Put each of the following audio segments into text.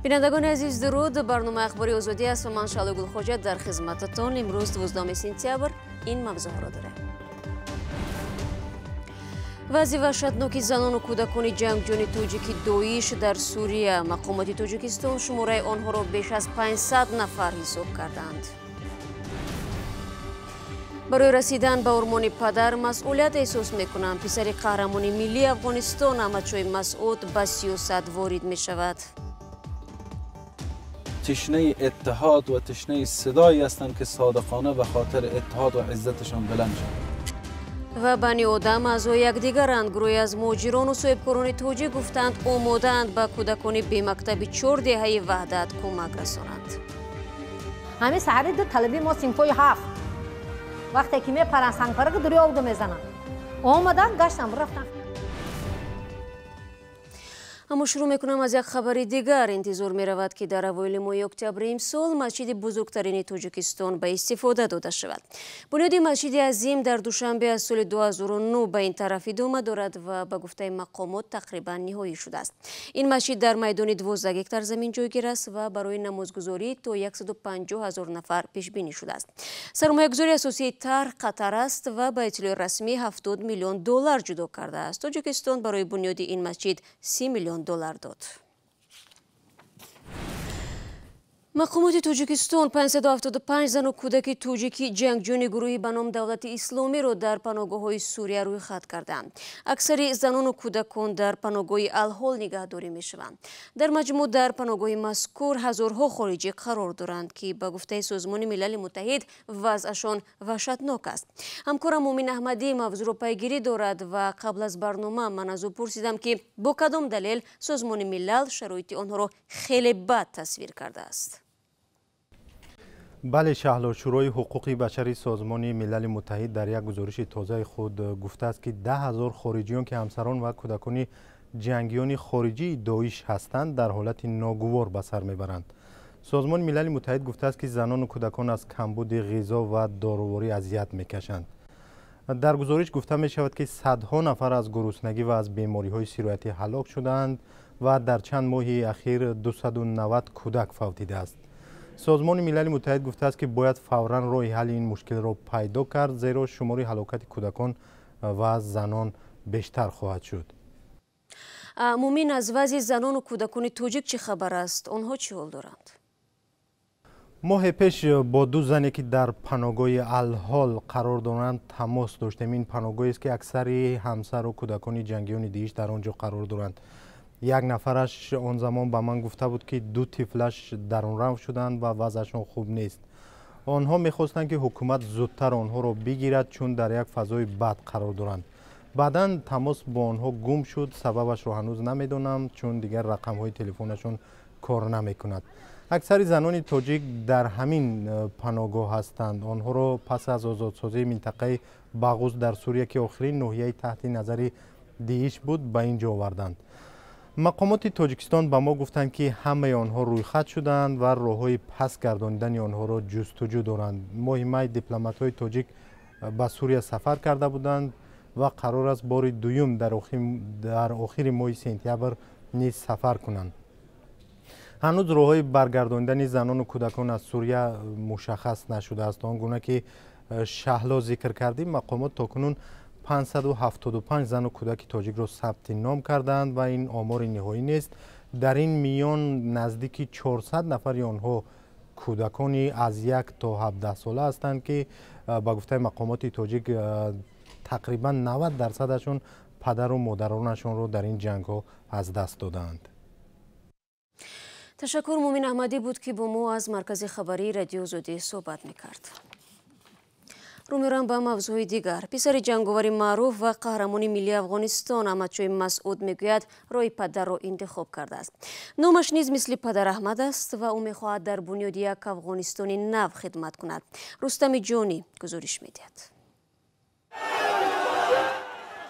Бинандагони азиз, дуруд. Барномаи Ахбори Озодӣ аст ва ман, Шаҳло Гулхоҷа, дар хизмататон. Имрӯз, 12 сентябр, ин мавзӯъҳоро дорем: вазъи ваҳшатноки занону кӯдакони ҷангҷӯёни тоҷики Доиш дар Сурия. Мақомоти Тоҷикистон шумораи онҳоро беш аз 500 нафар ҳисоб карданд. Барои расидан ба ормони падар масъулият эҳсос мекунам. Писари қаҳрамони миллии Афғонистон Аҳмадшоҳи Масъуд ба сиёсат ворид мешавад. تشنه اتحاد و تشنه صدایی هستند که صادقانه به خاطر اتحاد و عزتشان بلند شد. Ва бани одам аъзои якдигаранд. Гурӯҳе аз муҳоҷирону соҳибкорони тоҷик гуфтанд, омодаанд ба кӯдакони бемактаби чор деҳаи Ваҳдат кӯмак расонанд. Ҳамин саҳари ду талаби мо синфои ҳафт вақте ки мепаранд, сангпараки дури обда мезананд, омадан, гаштан, рафтан. Аммо шурӯъ мекунам аз як хабари дигар. Интизор меравад, ки дар аввоили моҳи октябри имсол масҷиди бузургтарини Тоҷикистон ба истифода дода шавад. Бунёди масҷиди азим дар Душанбе аз соли 2009 ба ин тараф идома дорад ва ба гуфтаи мақомот тақрибан ниҳоӣ шудааст. Ин масҷид дар майдони 12 гектар замин ҷойгир аст ва барои намозгузорӣ то 150 ҳазор нафар пешбинӣ шудааст. Сармоягузори асосии тарҳ Қатар аст ва ба иттилои расмӣ 70 миллион доллар ҷудо кардааст. Тоҷикистон барои бунёди ин масҷид 30 миллион доллар дод. Мақомоти Тоҷикистон 575 зану кӯдаки тоҷики ҷангҷӯёни гурӯҳи ба ном Давлати Исломиро дар паноҳгоҳҳои Сурия рӯйхат карданд. Аксари занону кӯдакон дар паноҳгоҳи Алҳол нигаҳдорӣ мешаванд. Дар маҷмӯъ дар паноҳгоҳи мазкур ҳазорҳо хориҷӣ қарор доранд, ки ба гуфтаи Созмони Милали Муттаҳид вазъашон ваҳшатнок аст. Ҳамкорам Мумин Аҳмадӣ мавзӯъро пайгирӣ дорад ва қабл аз барнома ман аз ӯ пурсидам, ки бо кадом далел Созмони Милал шароити онҳоро хеле бад тасвир кардааст. Бале, Шаҳло, Шӯрои ҳуқуқи башари Созмони Милали Муттаҳид дар як гузориши тозаи худ гуфтааст, ки 10 000 хориҷиён, ки ҳамсарон ва кӯдакони ҷангиёни хориҷии Доиш ҳастанд, дар ҳолати ногувор ба сар мебаранд. Созмони Милали Муттаҳид гуфтааст, ки занону кӯдакон аз камбуди ғизо ва доруворӣ азият мекашанд. Дар гузориш гуфта мешавад, ки садҳо нафар аз гуруснагӣ ва аз бемориҳои сироятӣ ҳалок шудаанд ва дар чанд моҳи ахир 290 кӯдак фавтидааст. Созмони Милали Муттаҳид гуфтааст, ки бояд фавран роҳи ҳалли ин мушкилро пайдо кард, зеро шумори ҳалокати кӯдакон ва занон бештар хоҳад шуд. Мумин, аз вазъи занону кӯдакони тоҷик чӣ хабар аст? Онҳо чӣ ҳол доранд? Моҳе пеш бо ду зане, ки дар паноҳгоҳи Алҳол қарор доранд, тамос доштем. Ин паноҳгоҳест, ки аксари ҳамсару кӯдакони ҷангиёни Дииш дар он ҷо қарор доранд. Як нафараш он замон ба ман гуфта буд, ки ду тифлаш дарунрав шуданд ва вазъашон хуб нест. Онҳо мехостанд, ки ҳукумат зудтар онҳоро бигирад, чун дар як фазои бад қарор доранд. Баъдан тамос бо онҳо гум шуд. Сабабашро ҳанӯз намедонам, чун дигар рақамҳои телефонашон кор намекунад. Аксари занони тоҷик дар ҳамин паноҳгоҳ ҳастанд. Онҳоро пас аз озодсозии минтақаи Бағуз дар Сурия, ки охирин ноҳияи таҳти назари Дииш буд, ба ин ҷо оварданд. Мақомоти Тоҷикистон ба мо гуфтанд, ки ҳамаи онҳо рӯйхат шуданд ва роҳҳои пас гардонидани онҳоро ҷустуҷӯ доранд. Моҳи май дипломатҳои тоҷик ба Сурия сафар карда буданд ва қарор аст бори дуюм дар охири моҳи сентябр низ сафар кунанд. Ҳанӯз роҳҳои баргардонидани занону кӯдакон аз Сурия мушаххас нашудааст. Он гуна ки, Шаҳло, зикр кардем, мақомот то кунун 575 зану кӯдаки тоҷикро сабти ном кардаанд ва ин омори ниҳоӣ нест. Дар ин миён наздики 400 нафари онҳо кӯдакони аз 1 то 17 сола ҳастанд, ки ба гуфтаи мақомоти тоҷик тақрибан 90 дарсадашон падару модаронашонро дар ин ҷангҳо аз даст додаанд. Ташаккур. Мумин Аҳмадӣ буд, ки бо мо аз маркази хабарии Радиои Озодӣ суҳбат мекард. Рӯ меорам ба мавзӯи дигар. Писари ҷанговари маъруф ва қаҳрамони миллии Афғонистон Аҳмадшоҳи Масъуд мегӯяд, роҳи падарро интихоб кардааст. Номаш низ мисли падар Аҳмад аст ва ӯ мехоҳад дар бунёди як Афғонистони нав хидмат кунад. Рустами Ҷонӣ гузориш медиҳад.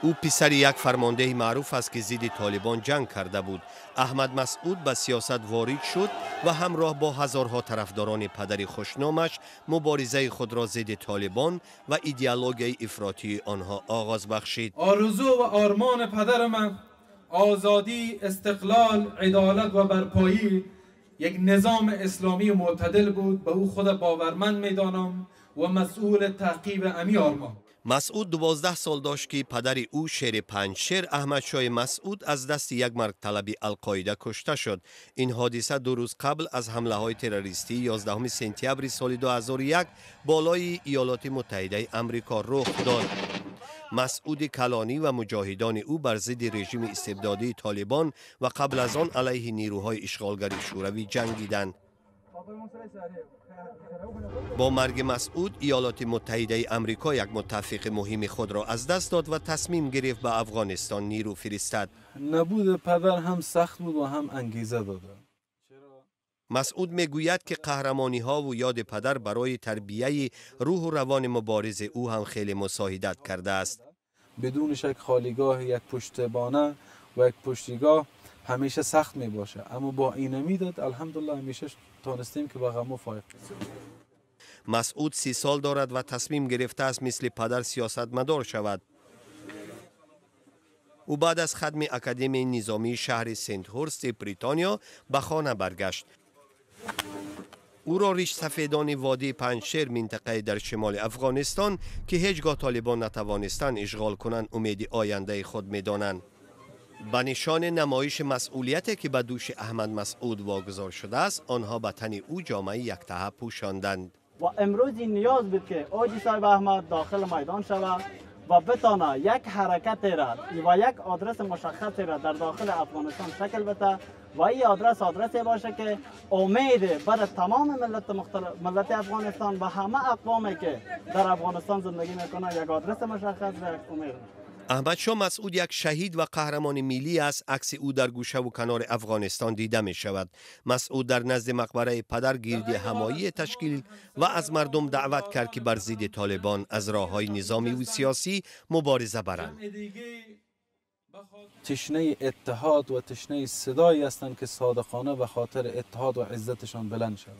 Ӯ писари як фармондеҳи маъруф аст, ки зидди Толибон ҷанг карда буд. Аҳмад Масъуд ба сиёсат ворид шуд ва ҳамроҳ бо ҳазорҳо тарафдорони падари хушномаш муборизаи худро зидди Толибон ва идеологияи ифротии онҳо оғоз бахшид. آرزو و آرمان پدر من آزادی، استقلال، عدالت و برپایی یک نظام اسلامی معتدل بود، به او خود باورمند میدانم و مسئول تعقیب امی آرمان. مسعود 12 سال داشت که پدر او شیر پنجشیر احمدشاه مسعود از دست یک مرگ طلبی القاعده کشته شد. این حادثه 2 روز قبل از حمله های تروریستی 11 سپتامبر سال 2001 بالای ایالات متحده امریکا رخ داد. مسعود کلانی و مجاهدان او بر ضد رژیم استبدادی طالبان و قبل از آن علیه نیروهای اشغالگر شوروی جنگیدند. با مرگ مسعود ایالات متحده امریکا یک متفق مهم خود را از دست داد و تصمیم گرفت به افغانستان نیرو فرستد. نبود پدر هم سخت بود و هم انگیزه داده. مسعود میگوید که قهرمانی ها و یاد پدر برای تربیه روح و روان مبارز او هم خیلی مساعدت کرده است. بدون شک خالیگاه یک پشتبانه و یک پشتیگاه همیشه سخت می باشه، اما با این امیدت الحمدلله همیشه تانستیم که با غم فایق. مسعود 30 سال دارد و تصمیم گرفته است مثل پدر سیاستمدار شود. او بعد از ختم اکادمی نظامی شهر سنت هورست بریتانیا به خانه برگشت. او را ریش سفیدان وادی پنجشیر، منطقه در شمال افغانستان که هیچگاه طالبان نتوانستند اشغال کنند، امید آینده خود می‌دانند. به نشان نمایش مسئولیتی که به دوش احمد مسعود واگذار شده است، آنها به تن او جامعه یکتهه پوشاندند. و امروز این نیاز بود که حاجی صاحب احمد داخل میدان شود و بتانه یک حرکت را و یک آدرس مشخصی را در داخل افغانستان شکل بده و این آدرس آدرسی باشه که امید بر تمام ملت افغانستان و همه اقوامی که در افغانستان زندگی میکنه یک آدرس مشخص و یک امید. احمد شاه مسعود یک شهید و قهرمان ملی است. عکس او در گوشه و کنار افغانستان دیده می شود. مسعود در نزد مقبره پدر گرد همایی تشکیل و از مردم دعوت کرد که بر ضد طالبان از راه‌های نظامی و سیاسی مبارزه برند. تشنه اتحاد و تشنه صدایی هستند که صادقانه به خاطر اتحاد و عزتشان بلند شود.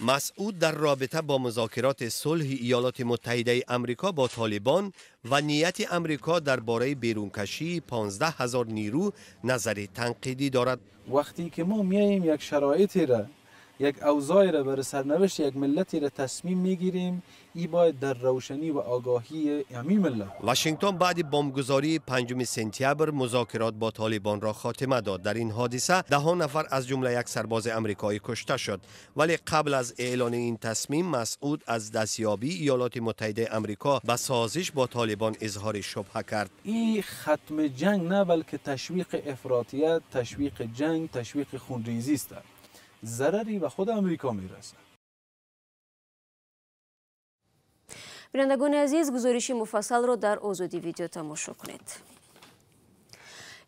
مسعود در رابطه با مذاکرات صلح ایالات متحده امریکا با طالبان و نیت امریکا درباره بیرونکشی 15,000 نیرو نظر تنقیدی دارد. وقتی که ما میاییم یک شرایطی را، یک اوضاعی را برای سرنوشت یک ملتی را تصمیم میگیریم، ای باید در روشنی و آگاهی همین ملت. واشنگتن بعد بمبگذاری 5 سپتامبر مذاکرات با طالبان را خاتمه داد. در این حادثه 10 نفر از جمله یک سرباز امریکایی کشته شد. ولی قبل از اعلان این تصمیم، مسعود از دستیابی ایالات متحده امریکا به سازش با طالبان اظهار شبهه کرد. این ختم جنگ نه، بلکه تشویق افراطیت، تشویق جنگ، تشویق خونریزی است. ضرری به خود امریکا میرسه. بینندگان عزیز، گزارش مفصل را در آزادی ویدیو تماشا کنید.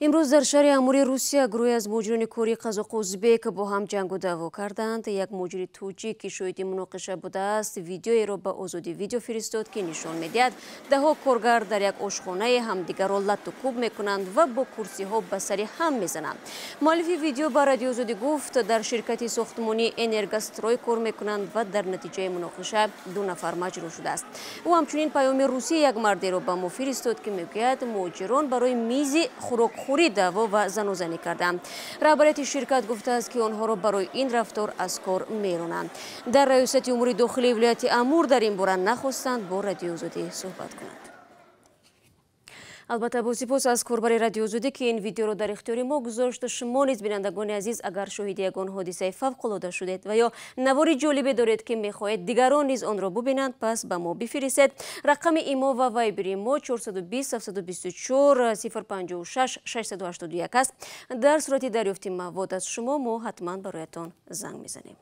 امروز در شهر امور روسیه گروهی از مهاجران کاری قزاق و ازبک با هم جنگ و دعوا کردند. یک مهاجر تاجیک که شاهد مناقشه بوده است، ویدیویی را به آزادی ویدیو فرستاد که نشان می‌دهد 10 کارگر در یک آشخانه همدیگر را لت و کوب می‌کنند و با کرسی‌ها به سر هم می‌زنند. مؤلف ویدیو به رادیو آزادی گفت در شرکت ساختمانی انرگاستروی کار می‌کنند و در نتیجه مناقشه 2 نفر مجروح شده است. او همچنین پیام روسی یک مردی را به ما فرستاد که می‌گوید مهاجران برای میز خوراک خوری دعوا و زنوزنی کردند. رهبریت شرکت گفته است که آنها را برای این رفتار از کار میرانند. در ریاست امور داخلی ولایت امور در این باره نخواستند با رادیو آزادی صحبت کنند. البته با سپاس از کاربر رادیو آزادی که این ویدیو را در اختیار ما گذاشت. شما نیز بینندگان عزیز اگر شاهد یگان حادثه فوق العاده شدید و یا نوار جالبی دارید که میخواهید دیگران نیز آن را ببینند، پس به ما بفرستید. رقم ایمو و وایبر ما 420 724 056 681 است. در صورت دریافت مواد از شما، ما حتما برایتان زنگ میزنیم.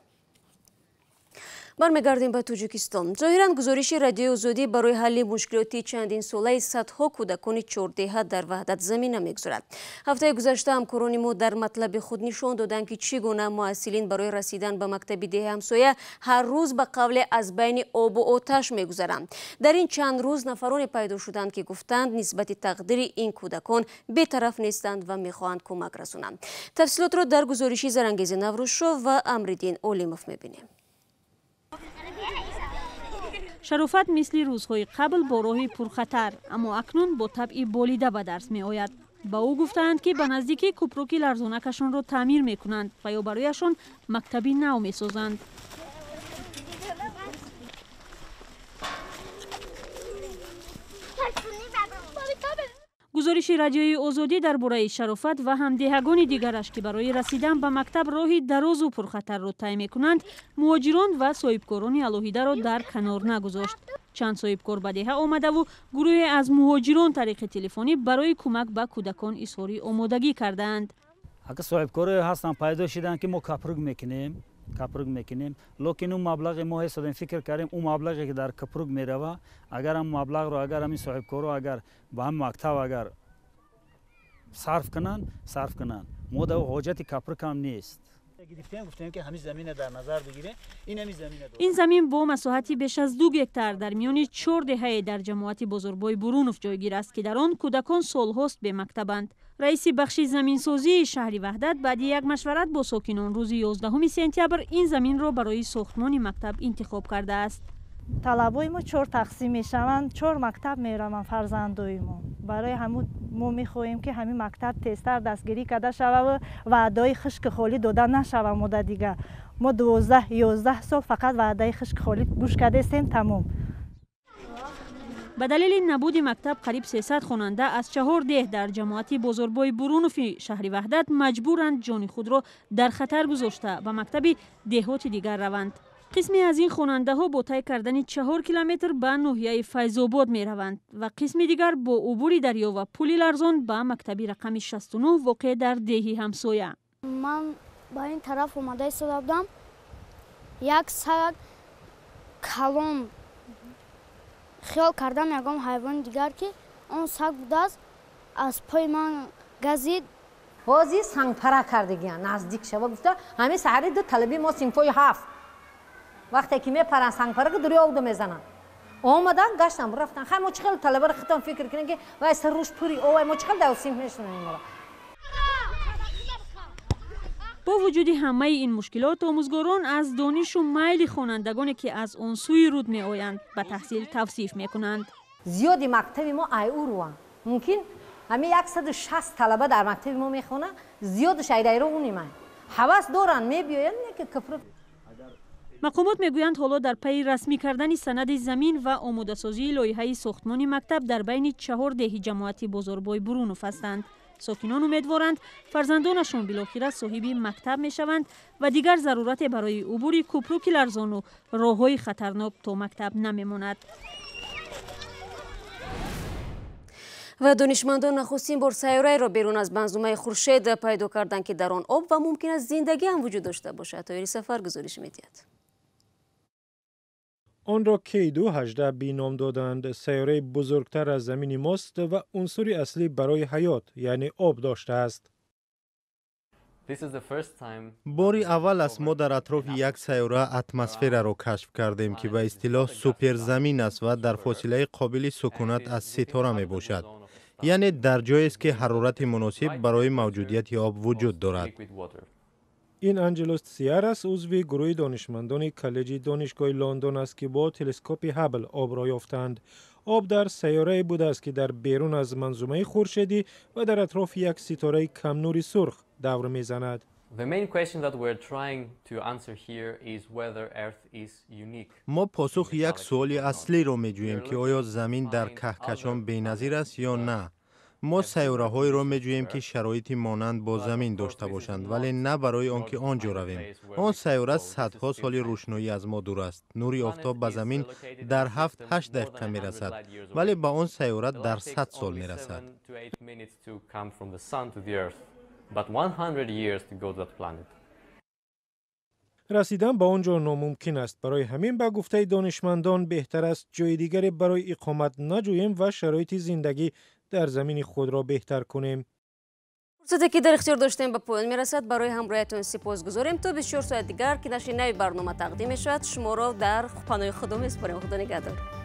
برمیگردیم به تاجیکستان. ظاهرا گزارش رادیو آزادی برای حل مشکلات چندین ساله صدها کودکان 4 دهه در وحدت زمینه میگذارد. هفته گذشته همکاران ما در مطلب خود نشان دادند که چگونه محصلین برای رسیدن به مکتب ده همسایه هر روز به قول از بین آب و آتش میگذرند. در این چند روز نفرانی پیدا شدند که گفتند نسبت تقدیر این کودکان بی‌طرف نیستند و میخواهند کمک رسانند. تفصیلات را در گزارش زرنگیز نوروزشو و امردین اولیموف میبینیم. شرافت مثل روزهای قبل با راه پرخطر، اما اکنون با طبع بالیده به درس می آید. Ба ӯ гуфтаанд, ки ба наздикӣ кӯпруки ларзонакашонро таъмир мекунанд ва ё барояшон мактаби нав месозанд. Гузориши Радиои Озодӣ дар бораи Шарофат ва ҳамдеҳагони дигараш, ки барои расидан ба мактаб роҳи дарозу пурхатарро тай мекунанд, муҳоҷирон ва соҳибкорони алоҳидаро дар канор нагузошт. Чанд соҳибкор ба деҳа омадаву гурӯҳе аз муҳоҷирон тариқи телефонӣ барои кӯмак ба кӯдакон изҳори омодагӣ кардаанд. Ака, соҳибкорое ҳастанд, пайдо шиданд, ки мо капрук мекунем, лекин ӯ маблағи мо ҳисодем, фикр кардем, ӯ маблағе ки дар капрук мерава, агар ҳам маблағро, агар ҳамин соҳибкоро агар ба ҳам мактаб агар сарф кунанд, мо дар ҳоҷати капрук ҳам нест. Ин замин бо масоҳати беш аз 2 гектар дар миёни 4 деҳае дар ҷамоати Бозорбои Бурунов ҷойгир аст, ки дар он кӯдакон солҳост бемактабанд. Раиси бахши заминсозии шаҳри Ваҳдат баъди як машварат бо сокинон рӯзи 11 сентябр ин заминро барои сохтмони мактаб интихоб кардааст. Талабои мо 4 тақсим мешаванд, 4 мактаб мераванд фарзандои мо. Барои ҳамун мо мехоҳем, ки ҳамин мактаб тезтар дастгирӣ карда шавад ва ваъдаҳои хушки холӣ дода нашавад. Мода дигар мо 12-11 сол фақат ваъдаи хушки холӣ гӯш кардастем, тамом. Ба далели набуди мактаб қариб 300 хонанда аз 4 деҳ дар ҷамоати Бозорбои Бурунофи шаҳри Ваҳдат маҷбуранд ҷони худро дар хатар гузошта ба мактаби деҳоти дигар раванд. Қисме аз ин хонандаҳо бо тай кардани 4 километр ба ноҳияи Файзобод мераванд ва қисми дигар бо убури дарё ва пули ларзон ба мактаби рақами 69 воқеъ дар деҳи ҳамсоя. Ман ба ин тараф омада истода будам, як саг калон хиёл кардам ягон ҳайвони дигар, ки он саг будааст, аз пои ман газид. Ҳозир сангпара кардагиян, наздик шава гуфта, ҳамин саҳари ду талаби мо синфҳои 7 вақте ки мепаранд сангпара дарё мезананд, омадан гаштан рафтан. Хай, мо чӣ хел талабаро хитон фикр кунем, ки вай саруш пури овай, мо чӣ хел дар синф мешунавем моро? Бо вуҷуди ҳамаи ин мушкилот, омӯзгорон аз донишу майли хонандагоне, ки аз он сӯи руд меоянд, ба таҳсил тавсиф мекунанд. Зиёди мактаби мо айуруанд. Мумкин ҳамин 160 талаба дар мактаби мо мехонанд, зиёдаш айдайро униманд, ҳавас доранд, мебиёянд, не ки куфр. Мақомот мегӯянд, ҳоло дар пайи расмӣ кардани санади замин ва омодасозии лоиҳаи сохтмони мактаб дар байни 4 деҳи ҷамоати Бозорбои Бурунов ҳастанд. Сокинон умедворанд, фарзандонашон билохира соҳиби мактаб мешаванд ва дигар зарурате барои убури кӯпруки ларзону роҳҳои хатарнок то мактаб намемонад. Ва донишмандон нахустин бор сайёраеро берун аз манзумаи Хуршед пайдо карданд, ки дар он об ва мумкин аст зиндагӣ ҳам вуҷуд дошта бошад. Тоҳири Сафар гузориш медиҳад. Онро K2-18 B ном доданд. Сайёраи бузургтар аз замини мост ва унсури аслӣ барои ҳаёт, яъне об доштааст. Бори аввал аст мо дар атрофи як сайёра атмосфераро кашф кардем, ки ба истилоҳ суперзамин аст ва дар фосилаи қобили сукунат аз ситора мебошад, яъне дар ҷоест, ки ҳарорати муносиб барои мавҷудияти об вуҷуд дорад. Ин Анҷелос Сиарас, узви гурӯҳи донишмандони коллеҷи Донишгоҳи Лондон аст, ки бо телескопи Ҳабл обро ёфтанд. Об дар сайёрае будааст, ки дар берун аз манзумаи хуршедӣ ва дар атрофи як ситораи камнури сурх давр мезанад. Мо посухи як суоли аслиро меҷӯем, ки оё замин дар каҳкашон беназир аст ё на. Мо сайёраҳоеро меҷӯем, ки шароити монанд бо замин дошта бошанд, вале на барои он ки он ҷо равем. Он сайёра садҳо соли рӯшноӣ аз мо дур аст. Нури офтоб ба замин дар 7-8 дақиқа мерасад, вале ба он сайёра дар 100 сол мерасад. Расидан ба он ҷо номумкин аст. Барои ҳамин, ба гуфтаи донишмандон, беҳтар аст ҷои дигаре барои иқомат наҷӯем ва шароити зиндагӣ дар замини худро беҳтар кунем. Фурсате ки дар ихтиёр доштем ба поён мерасад. Барои ҳамроҳиятон сипосгузорем. То 24 соат дигар, ки нашри нави барнома тақдим мешавад, шуморо дар паноҳи Худо месупорем. Худо нигаҳдор.